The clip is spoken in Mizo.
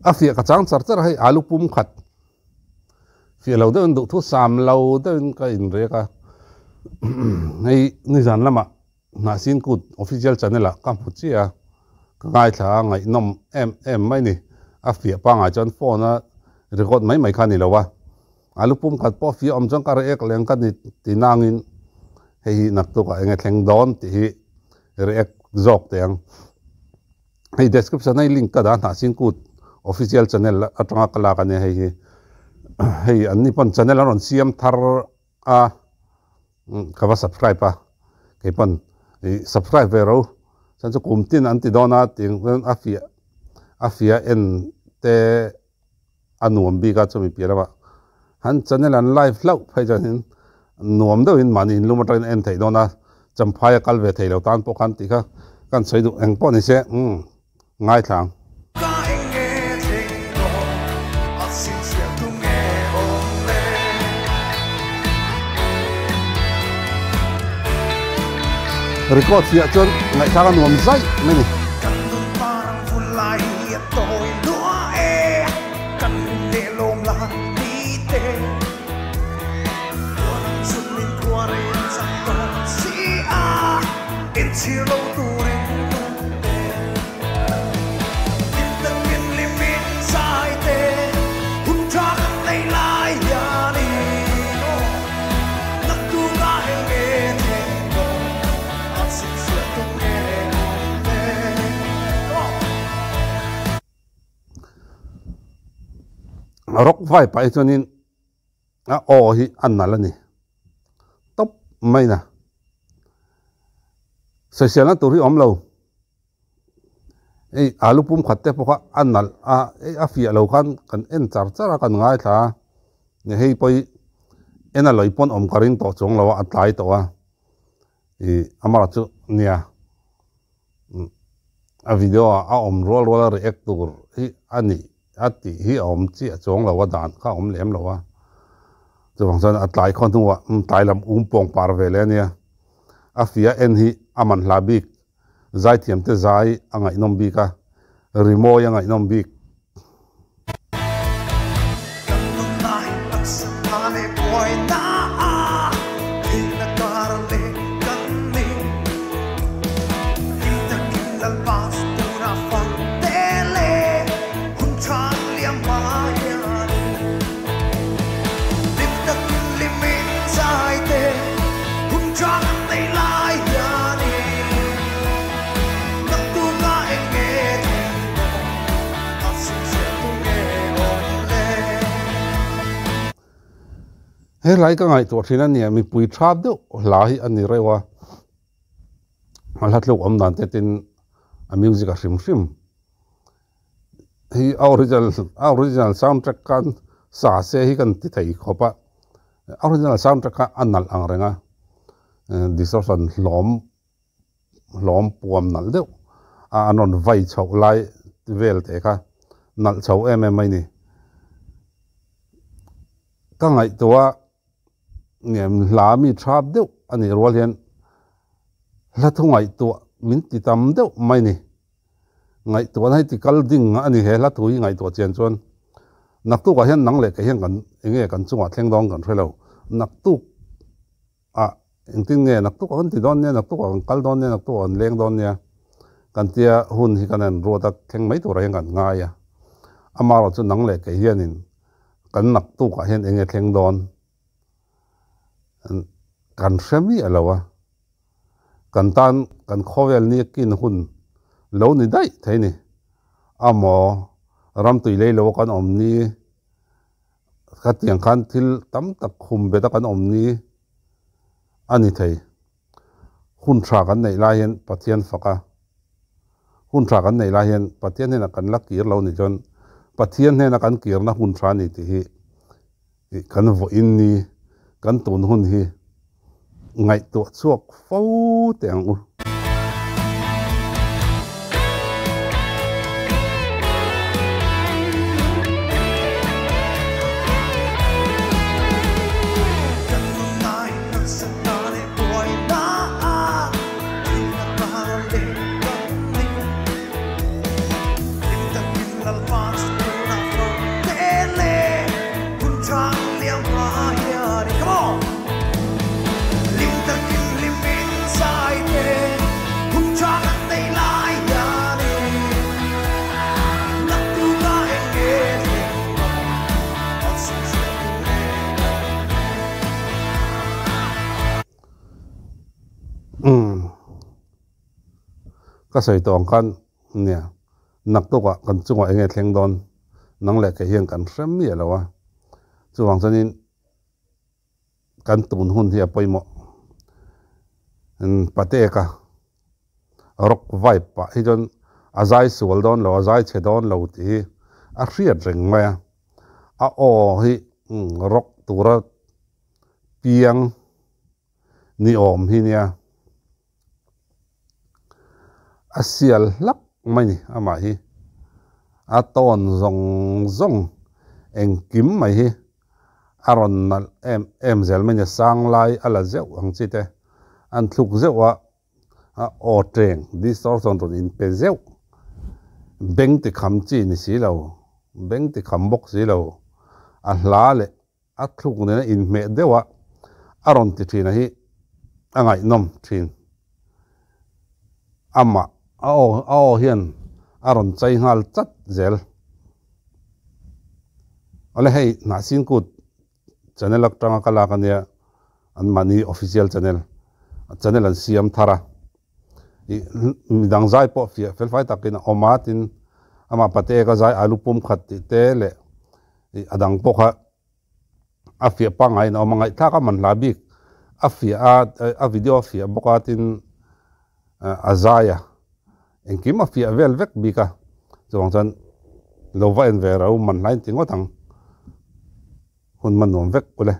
A fiah ka chang char char a hei alu pum khat fiah lo deuhin duhthu sam lo deuhin ka inrek a hei nizan lamah Hnahsin Kut official channel ah ka hmu chiah a ka ngaithla a ngaihnawm em em mai ni a fiah pangai chuan phone a record mai mai kha a ni lo a alu pum khat pawh fiah awm chuan ka react leh ang ka ni ti nangin hei hi naktuk ah enge thleng dawn tih hi react zawk teh ang. Hei description a i link ka dah Hnahsin Kut official channel atanga ka lak ania hei hi hei an ni pawn channel an rawn siam thar a ka va subscribe a kei pawn ih subscribe ve ro chuan chu kum tin an ti dawn a tiang chuan a fiah a fiah en te a nuam bik a chumi piah lamah han channel an live hlauh phei chuan in nuam deuhin mahni inlum atangin en theih dawn a Champhai a kal ve thei lo tan pawh khan tih kha kan sawi duh eng pawh ni se umm ngaithla ang. Ka eng nge thleng dawn a sinsiah tu nge awm le? Record fiah chuan ngaihthlak a nuam zaih mai ni. Kan nun parang vun lai hi a tawi lua e, kan hun leh lawm la ni te. Huan ang chun min khua rei an chak dawn si a, inchhir lo turin lung te. Hlim takin hlimin zai te, hun tha kan nei lai hianin aw, naktuk ah eng nge thleng dawn, a chhinchhiah tum nge awm le. Rock vai pah hi chuanin a aw hi a nalh a ni tawp mai na. Sawiselna tur hi awm lo. Hei alu pum khat te pawh kha a nalh a, hei a fiah lo khan kan en char char a kan ngaithla a, hei pawh hi en a lawi pawn awm ka ring tawh chuang lo a, a tlai tawh a, ih amah chu nia a video ah a awm rual rual a react tur hi a nih a tih hi a awm chiah chuang lo a dan kha a awm lem lo a, chuvang chuan a tlai khaw hnuah tlai lam um pawng par ve leh a nia, a fiah en hi a man hla bik. Zaithiamte zai a ngaihnawm bik a, rimawi a ngaihnawm bik. Kan nunna hi taksa hna leh buaina a theihna kar leh kan ni. Hlim takin Lalpa chu tunah fang te leh hun tha liam hma hian. Hlim takin hlimin zai te hun tha kan nei lai hianin naktuk ah eng nge thleng dawn a chhinchhiah tu nge awm le. He hlai ka ngaihtuah thin a nia, mipui tha deuh hla hi a ni reuh a, a hla tluk awm dan te tin a music a hrim hrim. Hi a original a original sound track khan sa se hi kan ti thei khawp a a original sound track kha a nalh ang reng a distortion hlawm hlawm puam nalh deuh a an rawn vai chhoh lai vel te kha nalh chho em em mai ni ka ngaihtuah nge hla mi thap deuh a nih rual hian hla thu ngaihtuah min ti tam deuh mai ni. Ngaihtuahna hi ti kal ding a ni he hla thu hi ngaihtuah chian chuan naktuk ah hian nang leh kei hian kan eng nge kan chungah thleng dawn kan hre lo. Naktuk ah engtin nge naktuk ah kan ti dawn nia, naktuk ah kan kal dawn nia, naktuk ah kan leng dawn nia kan tia hun hi kan han ruat a thleng mai turah hian kan ngai a. Amaherawhchu chu nang leh kei hianin kan naktuk ah hian eng nge thleng dawn kan hre miah lo a. Kan tan kan khawvel ni kin hun lo ni daih thei ni. Amaw ram tui lei lo a kan awm ni, khatiang khan thil tam tak khum bet a kan awm ni a ni thei. Hun tha kan neih lai hian Pathian fak a, hun tha kan neih lai hian Pathian hnenah kan la kir lo nih chuan Pathian hnena kan kirna hun tha a ni tih hi Kan vawiin ni kan tun hun hi ngaihtuah chhuak fo teh ang u. Kan nunna hi harsatna leh buaina a theihna kar leh kan ni. Hlim takin Lalpa chu Ka sawi tawh ang khan nia naktukah kan chungah eng nge thleng dawn nang leh kei hian kan hre miah lo a, chuvang chuanin kan tun hun hi a pawimawh. Pateka rock vibe pah hi chuan a zai sual dawn lo, a zai chhe dawn lo tih hi a hriat reng mai a, a aw hi rock tura piang ni awm hi nia. A sial hlak mai ni amah hi a tawn zawng zawng engkim mai hi a rawn nalh em em zel mai ni sang lai a la zeuh ang chi te an thluk zeuh a a aw teng distortion rawn in pe zeuh beng ti kham chi ni si lo beng ti kham bawk si lo a hla leh A thluk nena inhmeh deuh a a rawn ti thin a hi a ngaihnawm thin. Amah a aw a aw hian a rawn chai nghal chat zel. Awle hei Hnahsin Kut channel atanga ka lak ania anmahni official channel channel an siam thar a. Ih midang zai pawh fiah fel fai takin a awm a tin amah pate ka zai alu pum khat tih te leh Ih a dang pawh kha a fiah pangaiin a awm a, ngaihthlak a man hla bik a fiah a, a video a fiah bawk a tin a zai a, engkim a fiah vel vek bik a, chuvang chuan lo va en ve ro man hlain ti ngawt ang, hun hman nuam vek ule.